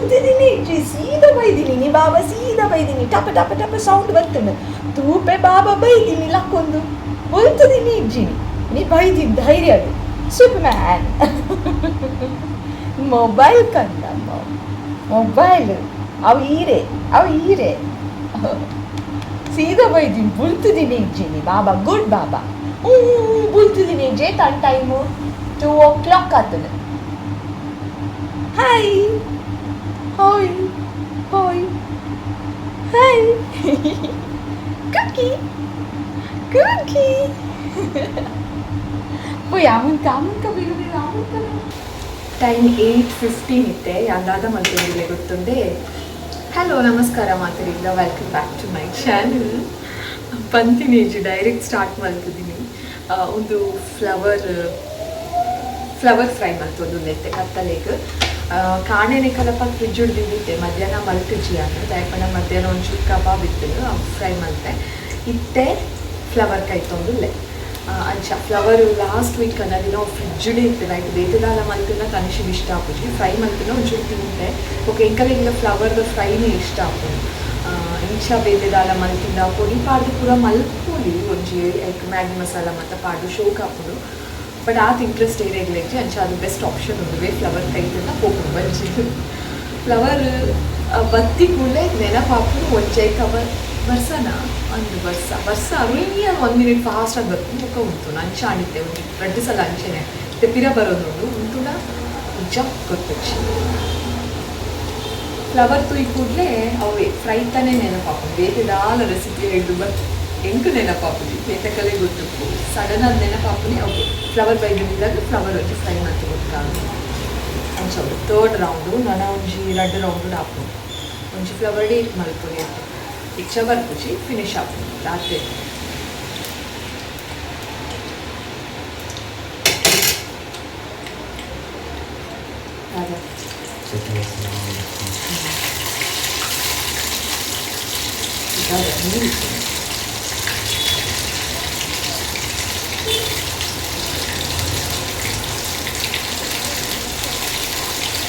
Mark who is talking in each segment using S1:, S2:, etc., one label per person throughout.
S1: ಬುಲ್ತಿದ್ದೀನಿ ಇಜ್ಜಿ, ಸೀದಾ ಬೈದಿನಿ ನೀ ಬಾಬಾ, ಸೀದಾ ಬೈದಿನಿ. ಟಪ ಟಪ ಟಪ ಸೌಂಡ್ ಬರ್ತುಂಡು. ತೂಪೆ ಬಾಬಾ ಬೈದಿನಿ ಲಕ್ಕೊಂದು, ಬುಲ್ತುದಿನಿ ಇಜ್ಜಿನಿ ನೀ ಬೈದಿನಿ ಧೈರ್ಯ. Super man. ಮೊಬೈಲ್ ಕಂದಮ್ಮ, ಮೊಬೈಲ್ ಅವು ಈರೆ, ಅವು ಈರೆ. ಸೀದಾ ಬೈದಿನಿ, ಬುಲ್ತುದಿನಿ ಇಜ್ಜಿನಿ ಬಾಬಾ. ಗುಡ್ ಬಾಬಾ. ಹ್ಞೂ, ಬುಲ್ತುದಿನಿ ಇಜ್ಜೆ. ತನ್ನ ಟೈಮು 2 ಓ ಕ್ಲಾಕ್ ಆಗ್ತದೆ. ಹಾಯ್ ಹಾಯ್ ಹಾಯ್ ಹಾಯ್, ಕುಕ್ಕಿ ಕುಕ್ಕಿ. ಪೋಯ್ ಅಮುನ್ಕ ಅಮುನ್ಕ, ಬೇಗ ಬೇಗ ಅಮುನ್ಕ. ಟೈಮ್ 8:15 ಇತ್ತೆ. ಅಂದಾದ ಮಲ್ತೊಂದಿಲ್ಲ ಗೊತ್ತುಂಡೆ. ಹಲೋ, ನಮಸ್ಕಾರ ಮಾತರಿಲ್ಲ. Welcome back to my channel. ಪಂತಿನೇಜ್ direct start ಮಲ್ತಿದ್ದೀನಿ. ಒಂದು ಫ್ಲವರ್ ಫ್ಲವರ್ ಫ್ರೈ ಮಲ್ತೊಂದು ಇತ್ತೆ ಕತ್ತಲೆಗ್. ಕಾಣೆನೆ ಕಲಪ ಫ್ರಿಜ್ ಹಿಡ್ದಿದ್ದಿತ್ತೆ. ಮಧ್ಯಾಹ್ನ ಮಲ್ತಿಜಿ ಅಂತ ದಾಯಪಂಡ ಮಧ್ಯಾಹ್ನ ಒಂಚೂರು ಕಬಾಬ್ ಇತ್ತು, ಫ್ರೈ ಮಲ್ತೆ ಇತ್ತೆ. ಫ್ಲವರ್ ಕೈತೊಂದುಲ್ಲೆ. ಅಂಚ ಫ್ಲವರ್ ಲಾಸ್ಟ್ ವೀಕ್ ಅನ್ನದಿನ ಫ್ರಿಜ್ಡೇ ಇತ್ತು. ಲೈಕ್ ಬೇತದಾಲ ಮಲ್ತಿನ ತನಿಷಿಗೆ ಇಷ್ಟ ಆಪುಜಿ. ಫ್ರೈ ಮಲ್ತಿನ ಒಂಚೂರು ತಿಂತೆ. ಓಕೆ, ಎಂಕಲೆಗಿಲ್ಲ ಫ್ಲವರ್ದ ಫ್ರೈನೇ ಇಷ್ಟ ಆಪುಂಡು. ಇಂಚ ಬೇತೆದಾಲ ಮಲ್ತಿಂದ ಪೊಡಿ ಪಾಡ್ದು ಪೂರ ಮಲ್ಪೊಲಿ. ಒಂಜಿ ಲೈಕ್ ಮ್ಯಾಗಿ ಮಸಾಲ ಮತ್ತು ಪಾಡ್ದು ಶೋಕ್ ಆಪುಂಡು. ಬಟ್ ಆತ ಇಂಟ್ರೆಸ್ಟ್ ಏರಿಯಾಗ್ಲೆಜ್ಜಿ. ಅಂಚ ಅದು ಬೆಸ್ಟ್ ಆಪ್ಷನ್ ಉಂದುವೆ. ಫ್ಲವರ್ ಕೈತಿಂದ ಪೋಪುಂಡು ಬಂಜಿ. ಫ್ಲವರ್ ಬತ್ತಿ ಕೂಡಲೇ ನೆನಪಾಪುಂಡು ಒಂಜೈ ಕವರ್ ಬರ್ಸನ ಒಂದು ಬರ್ಸ ಬರ್ಸ ರುಯ್ಯ ಒನ್ ಮಿನಿಟ್ ಫಾಸ್ಟ್ ಆಗಿ ಬರ್ತು, ಮುಖ ಉಂಟು. ಅಂಚ ಆಡಿದ್ದೆ ಒಂಜಿ ರಡ್ಡು ಸಲ ಅಂಚೆನೆ. ಇತ್ತೆ ಪಿರ ಬರೋದುಂಡು, ಉಂಟುನ ನಿಜ ಗೊತ್ತುಚ್ಚಿ. ಫ್ಲವರ್ ತುಯ್ ಕೂಡಲೇ ಅವೇ ಫ್ರೈ ತಾನೇ ನೆನಪಾಪುಂಡು. ಬೇತೆ ದಾಲ ರೆಸಿಪಿ ಹಿಡಿದು ಬಟ್ ಎಂಕು ನೆನಪಾಪುಜಿ, ಬೇತೆ ಕಲೆ ಗೊತ್ತುಪ್ಪು. ಸಡನ್ ಆಗಿ ನೆನಪಾಪುನಿ. ಓಕೆ, ಫ್ಲವರ್ ಬೈದಿದ್ದಾಗ ಫ್ಲವರ್ ಒಂಜಿ ಫ್ರೈ ಮಾಡ್ತು ಗೊತ್ತಾಗ. ಅಂಚ ಥರ್ಡ್ ರೌಂಡು ನನ ಒಂಜಿ ರಡ್ಡು ರೌಂಡು ಆಪುಂಡು. ಒಂಜಿ ಫ್ಲವರ್ ಡೇ ಮಲ್ಪುನಿ ಅಂತ ಇಚ್ಛ ಬರ್ಪುಜಿ. ಫಿನಿಶ್ ಆಪುಂಡು ರಾತ್ರಿ. ಅದೇ. ನೀರು ಇತ್ತು.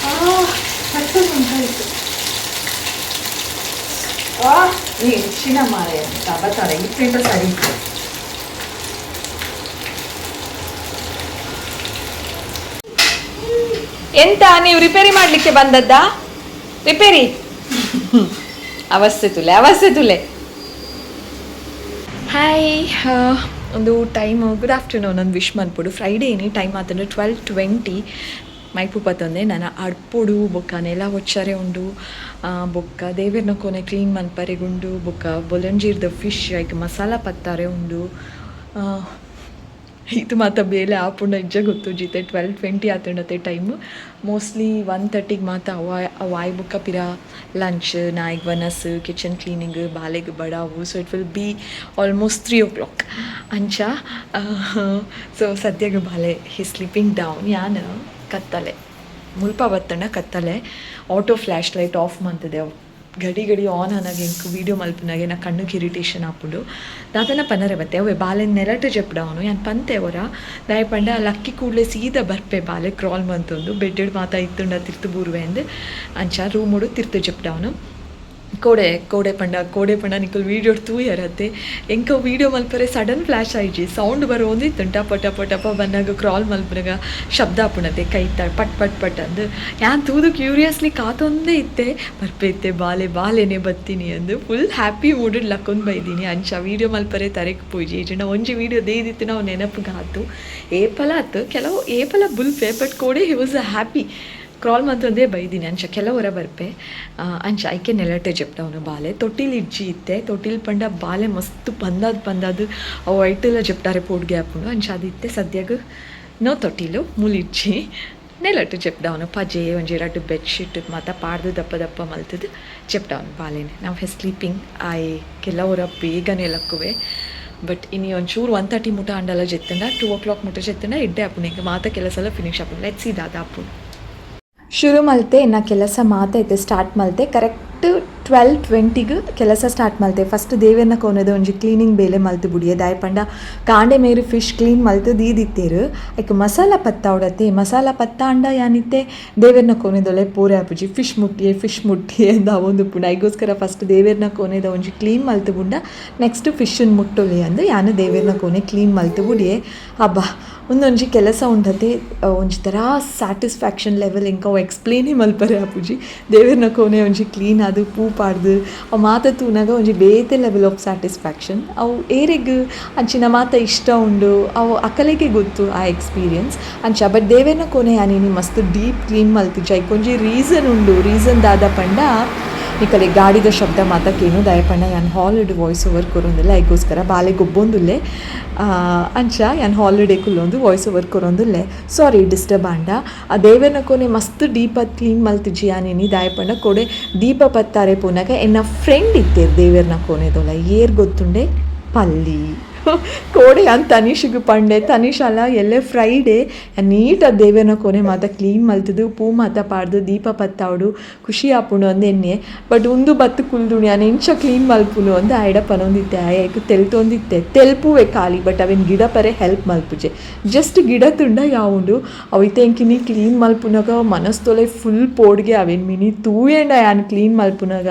S1: ಆ ಪಟ್ಟದ ಉಂಟಾಯಿತು. ಆ ನೀ ಹೆಚ್ಚಿನ ಮಾರೆ ತಬತಾರೆ ಇಪ್ಪೇಟ ಸರಿ ಇತ್ತು. ಎಂತ ನೀವು ರಿಪೇರಿ ಮಾಡಲಿಕ್ಕೆ ಬಂದದ್ದಾ? ರಿಪೇರಿ ಅವಸ್ಥೆ ತುಲೆ, ಅವಸ್ಥೆ ತುಲೆ. ಹಾಯ್, ಒಂದು ಟೈಮ್ ಗುಡ್ ಆಫ್ಟರ್ನೂನ್ ಒಂದು ವಿಶ್ ಮನ್ಪೊಡು. ಫ್ರೈಡೇ ಏನಿ ಟೈಮ್ ಆತಂದ್ರೆ 12:20. ಮೈಪು ಪತ್ತೊಂದೆ ನನ ಅಡ್ಪೊಡು. ಬೊಕ್ಕ ನೆಲ ಒಚ್ಚರೆ ಉಂಡು. ಬೊಕ್ಕ ದೇವೆರ್ನ ಕೊನೆ ಕ್ಲೀನ್ ಮನ್ಪರೆಗುಂಡು. ಬೊಕ್ಕ ಬೊಲಂಜೀರ್ದ ಫಿಶ್ ಐಕ್ ಮಸಾಲ ಪತ್ತಾರೆ ಉಂಡು. ಇದು ಮಾತ ಬೇಲೆ ಆಪುಂಡ ನಿಜ ಗೊತ್ತುಜಿತೆ. 12:20 ಆತುಂಡತೆ ಟೈಮ್. ಮೋಸ್ಟ್ಲಿ 1:30ಗೆ ಮಾತ ಅವ ಅವಾಯ್ ಬೊಕ್ಕ ಪಿರ ಲಂಚ್, ನಾಯಿಗ್ ವನಸ್, ಕಿಚನ್ ಕ್ಲೀನಿಂಗ್, ಬಾಲೆಗ್ ಬಡಾವು. So it will be almost 3 o'clock ಅಂಚ. ಸೊ ಸದ್ಯಗೆ ಬಾಲೆ ಹಿ ಸ್ಲೀಪಿಂಗ್ ಡೌನ್. ಯಾನ್ ಕತ್ತಲೆ ಮುಲ್ಪ ಬತ್ತಂಡ ಕತ್ತಲೆ. ಆಟೋ ಫ್ಲ್ಯಾಶ್ ಲೈಟ್ ಆಫ್ ಮಂತದೆ. ಗಡಿ ಗಡಿ ಆನ್ ಆನಾಗ ಎಂಕ್ ವೀಡಿಯೋ ಮಲ್ಪುನಾಗೆ ನಾ ಕಣ್ಣುಗೆ ಇರಿಟೇಷನ್ ಆಪುಂಡು. ದಾದನ ಪನರೆ ಬತ್ತೆ, ಅವೇ ಬಾಲೆ ನೆಲಟ್ ಜೆಪ್ಡವನು ಯಾನ್ ಪಂತೆ ಒರ. ದಾಯ ಪಂಡ ಲಕ್ಕಿ ಕೂಡಲೇ ಸೀದಾ ಬರ್ಪೆ. ಬಾಲೆ ಕ್ರಾಲ್ ಮಂತೊಂದು ಬೆಡ್ಡ್ ಮಾತ ಇತ್ತುಂಡ ತಿರ್ತು ಬೂರುವೆ ಅಂದ್. ಅಂಚ ರೂಮುಡು ತಿರ್ತು ಜೆಪ್ಡವನು. ಕೋಡೆ ಕೋಡೆ ಪಂಡ, ಕೋಡೆ ಪಂಡ ನಿಕುಲು ವೀಡಿಯೋ ತೂಯರತ್ತೆ. ಎಂಕ ವೀಡಿಯೋ ಮಲ್ಪರೆ ಸಡನ್ ಫ್ಲ್ಯಾಶ್ ಆಯ್ಜಿ. ಸೌಂಡ್ ಬರೋಂದಿತ್ತು. ಟಪ ಟಪ ಟಪ ಬನ್ನಾಗ ಕ್ರಾಲ್ ಮಲ್ಪನಾಗ ಶಬ್ದ ಆಪುಣತೆ ಕೈತ ಪಟ್ ಪಟ್ ಪಟ್ ಅಂದು. ಯಾನ್ ತೂದು ಕ್ಯೂರಿಯಸ್ಲಿ ಕಾತೊಂದೇ ಇತ್ತೆ. ಬರ್ಪೆ ಇತ್ತೆ ಬಾಲೆ, ಬಾಲೆನೆ ಬತ್ತೀನಿ ಅಂದು ಫುಲ್ ಹ್ಯಾಪಿ ಮೂಡ್ ಲಕ್ಕೊಂದು ಬೈದೀನಿ. ಅಂಚ ವೀಡಿಯೋ ಮಲ್ಪರೆ ತರೆಕ್ ಪೂಜಿ ಇಜ್ಜಿಂಡ ಒಂಜಿ ವೀಡಿಯೋ ದೇದಿತ್ತು ನಾವು ನೆನಪುಗೆ ಆತು. ಏಪಲ ಆತು ಕೆಲವು ಏಪಲ ಬುಲ್ಪೆ. ಬಟ್ ಕೋಡೆ he was a happy crawl ಮಂತೊಂದೇ ಬೈದೀನಿ. ಅಂಚ ಕೆಲವರ ಬರ್ಪೆ. ಅಂಚ ಐಕೆ ನೆಲಟೆ ಜೆಪ್ಡವನು ಬಾಲೆ. ತೊಟ್ಟಿಲ್ ಇಜ್ಜಿ ಇತ್ತೆ. ತೊಟ್ಟಿಲ್ ಪಂಡ ಬಾಲೆ ಮಸ್ತ್ ಪಂದಾದ್ ಪಂದಾದ್ ಅವು ಐಟೆಲ್ಲ ಜೆಪ್ಟಾರೆ ಪೋಡ್ಗೆ ಆಪುಂಡು. ಅಂಚ ಅದಿತ್ತೆ ಸದ್ಯಗ್ ನೋ ತೊಟ್ಟಿಲು ಮುಲಿಜ್ಜಿ, ನೆಲಟ್ ಜೆಪ್ಡವನು. ಪಜೆ ಒಂಜಿ ರಡ್ಡು ಬೆಡ್ಶೀಟ್ ಮಾತ ಪಾಡ್ದು ದಪ್ಪ ದಪ್ಪ ಮಲ್ತದು ಜೆಪ್ಡವನು ಬಾಲೆನೆ. ನಾವು ಹೆ ಸ್ಲೀಪಿಂಗ್. ಆಯ್ ಕೆಲವರ ಬೇಗನೆ ಲಕ್ಕುವೆ. ಬಟ್ ಇನಿ ಒಂಚೂರು 1:30 ಮುಟ ಅಂಡಲ ಜೆತ್ತಂಡ, 2 ಓ ಕ್ಲಾಕ್ ಮುಟ ಜೆತ್ತಂಡ ಎಡ್ಡೆ ಆಪುಂಡು. ಎಂಕ್ ಮಾತ ಕೆಲಸ ಎಲ್ಲ ಫಿನಿಶ್ ಆಪುಂಡು. Let see ದಾದ ಆಪುಂಡು. ಶುರು ಮಲ್ತೆ ನಾ ಕೆಲಸ ಮಾತ ಇತ್ತೆ ಸ್ಟಾರ್ಟ್ ಮಲ್ತೆ. ಕರೆಕ್ಟ್ 12:20ಗ್ ಕೆಲಸ ಸ್ಟಾರ್ಟ್ ಮಲ್ತೆ. ಫಸ್ಟ್ ದೇವೆರ್ನ ಕೋನೆದ ಒಂಜಿ ಕ್ಲೀನಿಂಗ್ ಬೇಲೆ ಮಲ್ತು ಬುಡಿಯೆ. ದಾಯೆ ಪಂಡ ಕಾಂಡೆ ಮೇರು ಫಿಶ್ ಕ್ಲೀನ್ ಮಲ್ತು ದೀದಿತ್ತೇರು. ಐಕ್ ಮಸಾಲ ಪತ್ತಾವಡತೆ. ಮಸಾಲ ಪತ್ತಾಂಡ ಯಾನಿತ್ತೆ ದೇವೆರ್ನ ಕೋನೆದೊಳೆ ಪೂರೆ ಆಪುಜಿ. ಫಿಶ್ ಮುಟ್ಟಿಯೆ ಫಿಶ್ ಮುಟ್ಟಿಯೆ ಅಂದ್ ಅವೊಂದುಪ್ಪುಂಡು. ಐಗೋಸ್ಕರ ಫಸ್ಟ್ ದೇವೆರ್ನ ಕೋನೆದ ಒಂಜಿ ಕ್ಲೀನ್ ಮಲ್ತು ಬುಂಡ ನೆಕ್ಸ್ಟ್ ಫಿಶ್ ಮುಟ್ಟೊಲಿ ಅಂದ್ ಯಾನ್ ದೇವೆರ್ನ ಕೋನೆ ಕ್ಲೀನ್ ಮಲ್ತು ಬುಡಿಯೆ. ಅಬ್ಬಾ, ಉಂದೊಂಜಿ ಕೆಲಸ ಉಂಡತೆ ಒಂಜಿ ಥರ ಸ್ಯಾಟಿಸ್ಫ್ಯಾಕ್ಷನ್ ಲೆವೆಲ್ ಎಂಕ್ ಅವು ಎಕ್ಸ್ಪ್ಲೇನೇ ಮಲ್ಪರೆ ಆಪುಜಿ. ದೇವೆರ್ನ ಕೋನೆ ಒಂಜಿ ಕ್ಲೀನ್ ಆದ್ ಪೂ ಪಾಡ್ದು ಅವು ಮಾತ ತೂನಗ ಒಂಜಿ ಬೇತೆ ಲೆವೆಲ್ ಆಫ್ ಸ್ಯಾಟಿಸ್ಫ್ಯಾಕ್ಷನ್. ಅವು ಏರೆಗ್ ಅಂಚಿನ ಮಾತ ಇಷ್ಟ ಉಂಡು, ಅವು ಅಕಲೆಗೆ ಗೊತ್ತು ಆ ಎಕ್ಸ್ಪೀರಿಯನ್ಸ್ ಅಂಚ. ಬಟ್ ದೇವೆರ್ನ ಕೋನೆ ಯಾನ್ ಇನಿ ಮಸ್ತ್ ಡೀಪ್ ಕ್ಲೀನ್ ಮಲ್ತಿಜಿ. ಐಕ್ ಒಂಜಿ ರೀಸನ್ ಉಂಡು. ರೀಸನ್ ದಾದ ಪಂಡ, ನಿಕಲೆ ಗಾಡಿದ ಶಬ್ದ ಮಾತ ಕೇನು. ದಾಯೆ ಪಂಡ ಯಾನ್ ಹಾಲ್ಡ್ ವಾಯ್ಸ್ ಓವರ್ ಕೊರೊಂದುಲ್ಲೆ. ಐಗೋಸ್ಕರ ಬಾಲೆ ಗೊಬ್ಬೊಂದುಲ್ಲೆ. ಅಂಚ ಯಾನ್ ಹಾಲಿಡೇ ಕುಲ್ಲೊಂದು ವಾಯ್ಸ್ ಓವರ್ ಕೊರೊಂದುಲ್ಲೆ. ಸಾರಿ ಡಿಸ್ಟರ್ಬ್ ಆಂಡ. ಆ ದೇವೆರ್ನ ಕೋನೆ ಮಸ್ತ್ ಡೀಪ್ ಆದ್ ಕ್ಲೀನ್ ಮಲ್ತಿಜಿ ಯಾನ್ ಇನಿ. ದಾಯೆ ಪಂಡ ಕೋಡೆ ದೀಪ ಪತ್ತಾರೆ ಪೋನಗ ಎನ್ನ ಫ್ರೆಂಡ್ ಇತ್ತೆರ್ ದೇವೆರ್ನ ಕೋನೆದೊಲ. ಏರ್ ಗೊತ್ತುಂಡೆ? ಪಲ್ಲಿ. ಕೋಡೆ ಯಾನ್ ತನಿಷ್ಗ್ ಪಂಡೆ. ತನಿಷ್ ಅಲ್ಲ ಎಲ್ಲೆ ಫ್ರೈಡೇ ನೀಟಾಗಿ ದೇವೆರ್ನ ಕೋನೆ ಮಾತ ಕ್ಲೀನ್ ಮಲ್ತುದು ಪೂ ಮಾತ ಪಾಡ್ದು ದೀಪ ಪತ್ತಾವಡು, ಖುಷಿ ಆಪುಂಡು ಅಂದ್ ಎನ್ನೆ. ಬಟ್ ಉಂದು ಬತ್ತು ಕುಲ್ದುಂಡು, ಯಾನ್ ಎಂಚ ಕ್ಲೀನ್ ಮಲ್ಪುನು ಅಂದ್ ಆಯಡ ಪನೊಂದಿತ್ತೆ. ಆಯೆ ಐಕ್ ತೆಲ್ತೊಂದಿತ್ತೆ. ತೆಲ್ಪುವೆ ಖಾಲಿ, ಬಟ್ ಅವೆನ್ ಗಿಡ ಪರೆ ಹೆಲ್ಪ್ ಮಲ್ಪುಜೆ. ಜಸ್ಟ್ ಗಿಡ ತುಂಡ ಯಾವುಂಡು. ಅವು ಇತ್ತೆ ಎಂಕಿನಿ ಕ್ಲೀನ್ ಮಲ್ಪುನಗ ಮನಸ್ತೊಲೆ ಫುಲ್ ಪೋಡ್ಗೆ. ಅವೆನ್ ಮಿನಿ ತೂಯೆಂಡ ಯಾನ್ ಕ್ಲೀನ್ ಮಲ್ಪುನಗ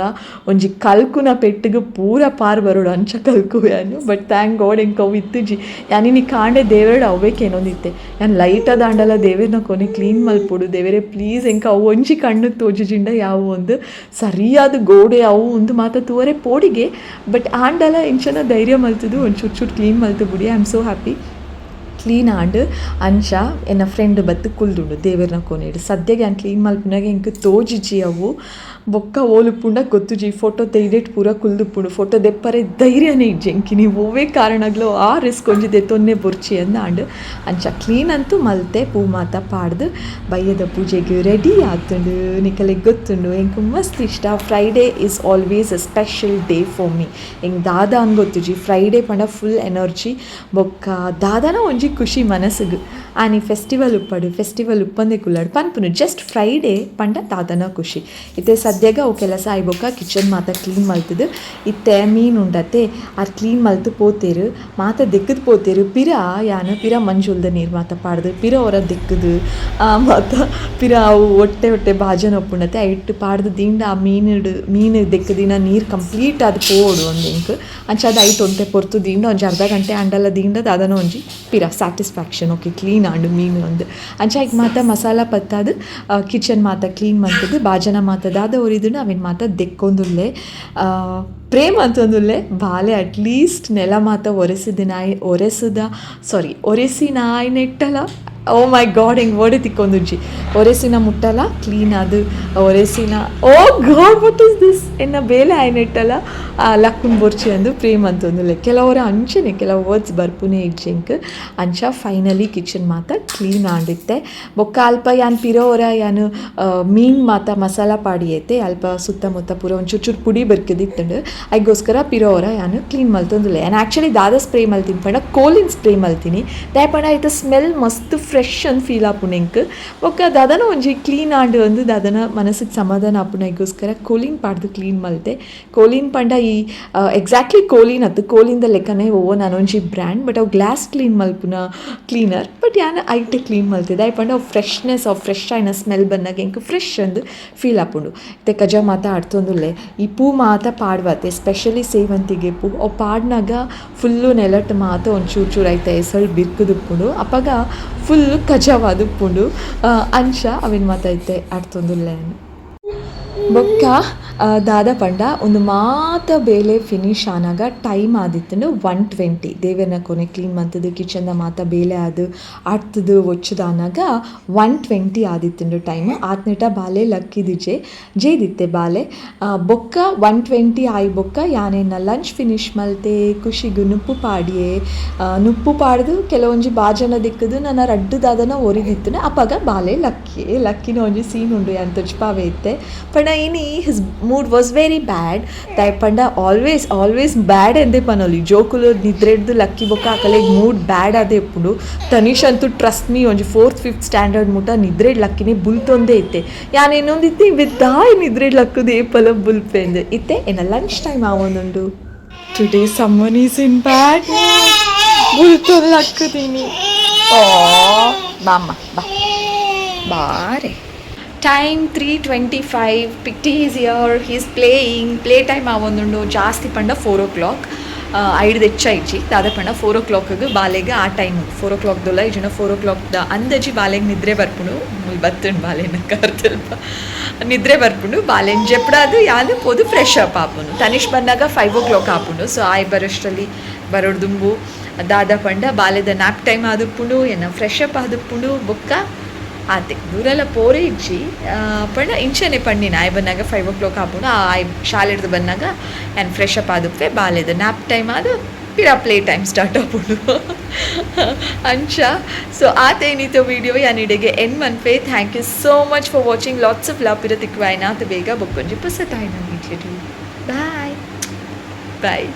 S1: ಒಂಜಿ ಕಲ್ಕುನ ಪೆಟ್ಟಿಗೆ ಪೂರ ಪಾರ್ ಬರೋಡು, ಅಂಚ ಕಲ್ಕುವೆ ಯಾನ್. ಬಟ್ thank god ಎಂಕ್ ಅವು ಇತ್ತುಜಿ. ಯಾನ್ ಇನಿ ಕಾಂಡೆ ದೇವೆರ್ಡ ಅವ್ವೇ ಕೇನೊಂದಿತ್ತೆ. ಯಾನ್ ಲೈಟ್ ದಾಂಡಲ ದೇವೆರ್ನ ಕೊನೆ ಕ್ಲೀನ್ ಮಲ್ಪೊಡು ದೇವೆರೆ, ಪ್ಲೀಸ್, ಎಂಕ್ ಅವು ಒಂಜಿ ಕಣ್ಣು ತೋಜುಜಿಂಡ ಯಾವು ಒಂದು ಸರಿಯಾದ ಗೋಡೆ ಅವು ಒಂದು ಮಾತ ತೂವರೆ ಪೋಡಿಗೆ. ಬಟ್ ಆಂಡಲ ಎಂಚನ ಧೈರ್ಯ ಮಲ್ತುದು ಒಂಚೂರು ಚೂರು clean ಮಲ್ತು ಬುಡಿ. I am so happy clean and. ಅಂಚ ಎನ್ನ ಫ್ರೆಂಡ್ ಬತ್ತು ಕುಲ್ದುಂಡು ದೇವೆರ್ನ ಕೋನೆಡ್. ಸದ್ಯಗೆ ಯಾನ್ ಕ್ಲೀನ್ ಮಲ್ಪುನಾಗ ಎಂಕ್ ತೋಜಿಜಿ ಅವು. ಬೊಕ್ಕ ಓಲುಪ್ಪುಂಡ ಗೊತ್ತುಜಿ. ಫೋಟೋ ತೆಯ್ಡೆಟ್ ಪೂರ ಕುಲ್ದುಪ್ಪುಂಡು. ಫೋಟೋ ದೆಪ್ಪರೆ ಧೈರ್ಯನೇ ಇಜ್ಜಿ ಎಂಕಿನಿ. ಒವ್ವೇ ಕಾರಣಗ್ಲೋ ಆ ರಿಸ್ಕ್ ಒಂಜಿ ದೆತ್ತೊನ್ನೆ ಬೊರ್ಚಿ ಅಂದ್ ಆಂಡ್. ಅಂಚ ಕ್ಲೀನ್ ಅಂತೂ ಮಲ್ತೆ. ಪೂ ಮಾತ ಪಾಡ್ದು ಬಯ್ಯದ ಪೂಜೆಗ್ ರೆಡಿ ಆತುಂಡು. ನಿಕಲೆಗ್ ಗೊತ್ತುಂಡು, ಎಂಕ್ ಮಸ್ತ್ ಇಷ್ಟ. Friday is always a special day for me. ಎಂಕ್ ದಾದ ಅಂದ್ ಗೊತ್ತುಜಿ, ಫ್ರೈಡೇ ಪಂಡ ಫುಲ್ ಎನರ್ಜಿ ಬೊಕ್ಕ ದಾದನ ಒಂಜಿ ಖುಷಿ ಮನಸ್ಸುಗ್. ಆನಿ ಫೆಸ್ಟಿವಲ್ ಉಪ್ಪಡು, ಫೆಸ್ಟಿವಲ್ ಉಪ್ಪಂದೆ ಕುಲ್ಲಡು ಪನ್ಪುನು, ಜಸ್ಟ್ ಫ್ರೈಡೇ ಪಂಡ ದಾದನ ಖುಷಿ. ಇತ್ತೆ ಸದ್ಯಗ ಅವು ಕೆಲಸ ಆಯ್ಬೊಕ್ಕ ಕಿಚನ್ ಮಾತ ಕ್ಲೀನ್ ಮಲ್ತುದು ಇತ್ತೆ ಮೀನು ಉಂಡತೆ. ಆರ್ ಕ್ಲೀನ್ ಮಲ್ತು ಪೋತೇರು, ಮಾತ ದೆಕ್ಕದ್ ಪೋತೇರು. ಪಿರ ಯಾನ್ ಪಿರ ಮಂಜೊಲ್ದ ನೀರು ಮಾತ ಪಾಡ್ದು ಪಿರ ಒರ ದೆಕ್ಕುದು, ಮಾತ ಪಿರ ಅವು ಒಟ್ಟೆ ಒಟ್ಟೆ ಬಾಜನ ಉಪ್ಪುಂಡತೆ, ಐಟ್ ಪಾಡ್ದು ದಿಂಡ ಆ ಮೀನುಡು ಮೀನು ದೆಕ್ಕುದಿನ ನೀರು ಕಂಪ್ಲೀಟ್ ಆದ್ ಪೋವೊಡು ಅಂದ್ ಎಂಕ್. ಅಂಚ ಅದು ಐಟ್ ಒಂತೆ ಪೊರ್ತು ದಿಂಡ, ಒಂಜಿ ಅರ್ಧ ಗಂಟೆ ಆಂಡಲ ದಿಂಡ ದಾದನ ಒಂಜಿ ಪಿರ ಸ್ಯಾಟಿಸ್ಫ್ಯಾಕ್ಷನ್, ಓಕೆ ಕ್ಲೀನ್ ಆಂಡು ಮೀನು ಅಂದ್. ಅಂಚ ಐಕ್ ಮಾತ ಮಸಾಲ ಪತ್ತಾದ್ ಕಿಚನ್ ಮಾತ ಕ್ಲೀನ್ ಮಲ್ತುದು ಬಾಜನ ಮಾತ ದಾದ ಒರಿದುಂಡು ಅವೆನ್ ಮಾತ ದೆಕ್ಕೊಂದುಲ್ಲೆ. ಪ್ರೇಮ್ ಅಂತೊಂದುಲ್ಲೆ, ಬಾಲೆ ಅಟ್ಲೀಸ್ಟ್ ನೆಲ ಮಾತ ಒರೆಸಿದಿನಾಯ್ ಒರೆಸುದ, ಸಾರಿ, ಒರೆಸಿನಾಯ್ ನೆಟ್ಟಲ, ಓ ಮೈ ಗಾಡ್, ಹೆಂಗೆ ವರ್ಡ್ ತಿಕ್ಕೊಂದುಜ್ಜಿ. ಒರೆಸಿನ ಮುಟ್ಟಲ ಕ್ಲೀನ್ ಅದು ಒರೆಸಿನ, oh God, what is this? ಎನ್ನ ಬೇಲೆ ಆಯ್ನೆಟ್ಟಲ ಲಕ್ಕುನ್ ಬೊರ್ಚಿ ಅಂದು ಪ್ರೇಮ್ ಅಂತೊಂದುಲ್ಲೆ. ಕೆಲವರ ಅಂಚನೆ ಕೆಲವು ವರ್ಡ್ಸ್ ಬರ್ಪುನೆ ಇಜ್ಜಿ ಎಂಕ್. ಅಂಚ ಫೈನಲಿ ಕಿಚನ್ ಮಾತ ಕ್ಲೀನ್ ಆಂಡಿತ್ತೆ. ಬೊಕ್ಕ ಅಲ್ಪ ಯಾನ್ ಪಿರ ಒರ ಯಾನ್ ಮೀನ್ ಮಾತ ಮಸಾಲ ಪಾಡಿಯೆತೆ. ಅಲ್ಪ ಸುತ್ತಮುತ್ತ ಪೂರ ಒಂಚೂರು ಚೂರು ಪುಡಿ ಬರ್ಕದಿತ್ತುಂಡು. ಐಗೋಸ್ಕರ ಪಿರ ಒರ ಯಾನ್ ಕ್ಲೀನ್ ಮಲ್ತೊಂದುಲ್ಲೆ. ಯಾನ್ ಆ್ಯಕ್ಚುಲಿ ದಾದ ಸ್ಪ್ರೇ ಮಲ್ತೀನಿ ಪಂಡ ಕೋಲಿನ್ ಸ್ಪ್ರೇ ಮಲ್ತೀನಿ. ದಾಯೆ ಪಂಡ ಐತ ಸ್ಮೆಲ್ ಮಸ್ತ್ ಫ್ರೆಶ್ ಅಂದ್ ಫೀಲ್ ಆಪುಂಡು ಎಂಕ್. ಬೊಕ್ಕ ದಾದನ ಒಂಜಿ ಕ್ಲೀನ್ ಆಂಡ್ ಅಂದ್ ದಾದನ ಮನಸ್ಸಿಗೆ ಸಮಾಧಾನ ಆಪುಂಡು. ಐಗೋಸ್ಕರ ಕೋಲಿನ್ ಪಾಡ್ದು ಕ್ಲೀನ್ ಮಲ್ತೆ. ಕೋಲಿನ್ ಪಂಡ ಈ ಎಕ್ಸಾಕ್ಟ್ಲಿ ಕೋಲಿನ್ ಅತ್ತು, ಕೋಲಿಂದ ಲೆಕ್ಕನೇ ಓ ನಾನೊಂಜಿ ಬ್ರ್ಯಾಂಡ್, ಬಟ್ ಅವು ಗ್ಲಾಸ್ ಕ್ಲೀನ್ ಮಲ್ಪುನ ಕ್ಲೀನರ್. ಬಟ್ ಯಾನ್ ಐಟೆ ಕ್ಲೀನ್ ಮಲ್ತಿದ್ದೆ. ದಾಯೆ ಪಂಡ ಅವು ಫ್ರೆಶ್ನೆಸ್, ಅವು ಫ್ರೆಶ್ ಆಯಿನ ಸ್ಮೆಲ್ ಬನ್ನಗ ಎಂಕ್ ಫ್ರೆಶ್ ಅಂದ್ ಫೀಲ್ ಆಪುಂಡು. ಇತ್ತೆ ಕಜ ಮಾತ ಆಡ್ತೊಂದುಲ್ಲೆ. ಈ ಪೂ ಮಾತ ಪಾಡ್ವತ್ತೆ, ಸ್ಪೆಷಲಿ ಸೇವಂತಿಗೆ ಪೂ. ಅವು ಪಾಡ್ನಾಗ ಫುಲ್ಲು ನೆಲಟ್ ಮಾತ ಒಂಚೂರು ಚೂರು ಐತ ಎಸಳ್ ಬಿರ್ಕುದುಪ್ಪುಂಡು. ಅಪಗ ಫುಲ್ ಕಜವಾದುಪ್ಪುಂಡು. ಅಂಚ ಅವೆನ್ ಮಾತ ಇತ್ತೆ ಆಡ್ತೊಂದುಲ್ಲೆ ಯಾನ್. ಬೊಕ್ಕ ದಾದ ಪಂಡ, ಉಂದು ಮಾತ ಬೇಲೆ ಫಿನಿಶ್ ಆನಗ ಟೈಮ್ ಆದಿತ್ತುಂಡು 1:20. ದೇವೆರ್ನ ಕೊನೆ ಕ್ಲೀನ್ ಮಲ್ತುದು ಕಿಚನ್ದ ಮಾತ ಬೇಲೆ ಆದ್ ಆಡ್ತುದು ಒಚ್ಚುದಾನಗ 1:20 ಆದಿತ್ತುಂಡು ಟೈಮ್. ಆತ್ನೆಟ ಬಾಲೆ ಲಕ್ಕಿದಿಜೆ, ಜೇದಿತ್ತೆ ಬಾಲೆ. ಬೊಕ್ಕ 1:20 ಆಯಿ ಬೊಕ್ಕ ಯಾನೆನ್ನ ಲಂಚ್ ಫಿನಿಶ್ ಮಲ್ತೆ. ಖುಷಿಗು ನುಪ್ಪು ಪಾಡಿಯೆ. ನುಪ್ಪು ಪಾಡ್ದು ಕೆಲವೊಂಜಿ ಬಾಜನ ದಿಕ್ಕುದು ನನ ರಡ್ಡು ದಾದನ ಒರಿದಿತ್ತುಂಡು. ಅಪಗ ಬಾಲೆ ಲಕ್ಕಿ ಲಕ್ಕಿನ ಒಂಜಿ ಸೀನ್ ಉಂಡು, ಯಾನ್ ತೊಜ್ಪಾವೆ ಇತ್ತೆ. ಪಂಡ ಇನಿ his Mood was very bad. ದಾಯೆ ಪಂಡ ಆಲ್ವೇಸ್ ಆಲ್ವೇಸ್ ಬ್ಯಾಡ್ ಎಂದೇ ಪನೊಲಿ. ಜೋಕುಲು ನಿದ್ರೆಡ್ದು ಲಕ್ಕಿ ಬೊಕ್ಕ ಅಕಲೆಗ್ ಮೂಡ್ ಬ್ಯಾಡ್ ಆದೇ ಇಪ್ಪುಂಡು. ತನಿಷ್ ಅಂತೂ, ಟ್ರಸ್ಟ್ ಮೀ, ಒಂಜಿ ಫೋರ್ತ್ ಫಿಫ್ತ್ ಸ್ಟ್ಯಾಂಡರ್ಡ್ ಮುಟ್ಟ ನಿದ್ರೆಡ್ ಲಕ್ಕಿನೇ ಬುಲ್ತೊಂದೇ ಇತ್ತೆ. ಯಾನ್ ಎನ್ನೊಂದಿತ್ತೆ, ಇವೆ ದಾಯೆ ನಿದ್ರೆಡ್ ಲಕ್ಕುದು ಏಪಲ ಬುಲ್ಪೆಂದು. ಇತ್ತೆ ಎನ್ನ ಲಂಚ್ ಟೈಮ್ ಆವೊಂದುಂಡು. Today someone is in bad. ಬುಲ್ತೊಂದು ಲಕ್ಕುದೀನಿ. ಓ, ಬಾಮ್ಮ, ಬಾ ಬಾರೆ. Time 3:25. Pitti is here, he's playing. Play time ಆವೊಂದುಂಡು. ಜಾಸ್ತಿ ಪಂಡ 4 ಓ ಕ್ಲಾಕ್. ಐಡ್ದು ಹೆಚ್ಚ ಇಜ್ಜಿ. ದಾದ ಪಂಡ 4 ಓ ಕ್ಲಾಕ್ಗೆ ಬಾಲೆಗ್ ಆ ಟೈಮ್ 4 ಓ ಕ್ಲಾಕ್ ದೊಲ್ಲ ಇಜ್ಜಿಂಡ 4 ಓ ಕ್ಲಾಕ್ ದ ಅಂದಾಜಿ ಬಾಲೆಗ್ ನಿದ್ರೆ ಬರ್ಪುಂಡು. ಮುಲ್ ಬತ್ತುಂಡು ಬಾಲೆನ ಕರ್ತಲ್ಪ. ನಿದ್ರೆ ಬರ್ಪುಂಡು. ಬಾಲೆನ್ ಜೆಪ್ಡಾದ್ ಯಾನ್ ಪೋದು ಫ್ರೆಶ್ ಅಪ್ ಆಪುಂಡು. ತನಿಷ್ ಬಂದಾಗ 5 ಓ ಕ್ಲಾಕ್ ಆಪುಂಡು. ಸೊ ಆಯ್ ಬರೋಷ್ಟರಲ್ಲಿ, ಬರೋಡ್ದುಂಬು ದಾದ ಪಂಡ ಬಾಲೆದ ನ್ಯಾಪ್ ಟೈಮ್ ಆದುಪ್ಪುಂಡು, ಎನ್ನ ಫ್ರೆಶ್ ಅಪ್ ಆದುಪ್ಪುಂಡು. ಬೊಕ್ಕ ಆತೆ ದೂರೆಲ್ಲ ಪೋರೆ ಇಜ್ಜಿ. ಪಂಡ ಇಂಚನೆ ಪಂಡಿನ, ಆಯ್ ಬಂದಾಗ 5 ಓ ಕ್ಲಾಕ್ ಆಪುಂಡು. ಆಯ್ ಶಾಲೆಡ್ದು ಬಂದಾಗ ಯಾನ್ ಫ್ರೆಶ್ ಅಪ್ ಆದುಪ್ಪೆ. ಬಾಲೆದ ನ್ಯಾಪ್ ಟೈಮ್ ಆದು ಪಿರ ಪ್ಲೇ ಟೈಮ್ ಸ್ಟಾರ್ಟ್ ಆಪುಂಡು ಅಂಚ. ಸೊ ಆತೇನಿತ್ತು ವೀಡಿಯೋ. ಯಾನ್ ಇಡೆಗೆ and ಮನ್ಪೆ. Thank you so much for watching. Lots of love. ಪಿರ ತಿಕ್ಕುವಾಯ್ನಾತ್ ಬೇಗ ಬೊಕ್ಕೊಂಜಿ ಪೊಸತಾಯ್ನ. Boy boy.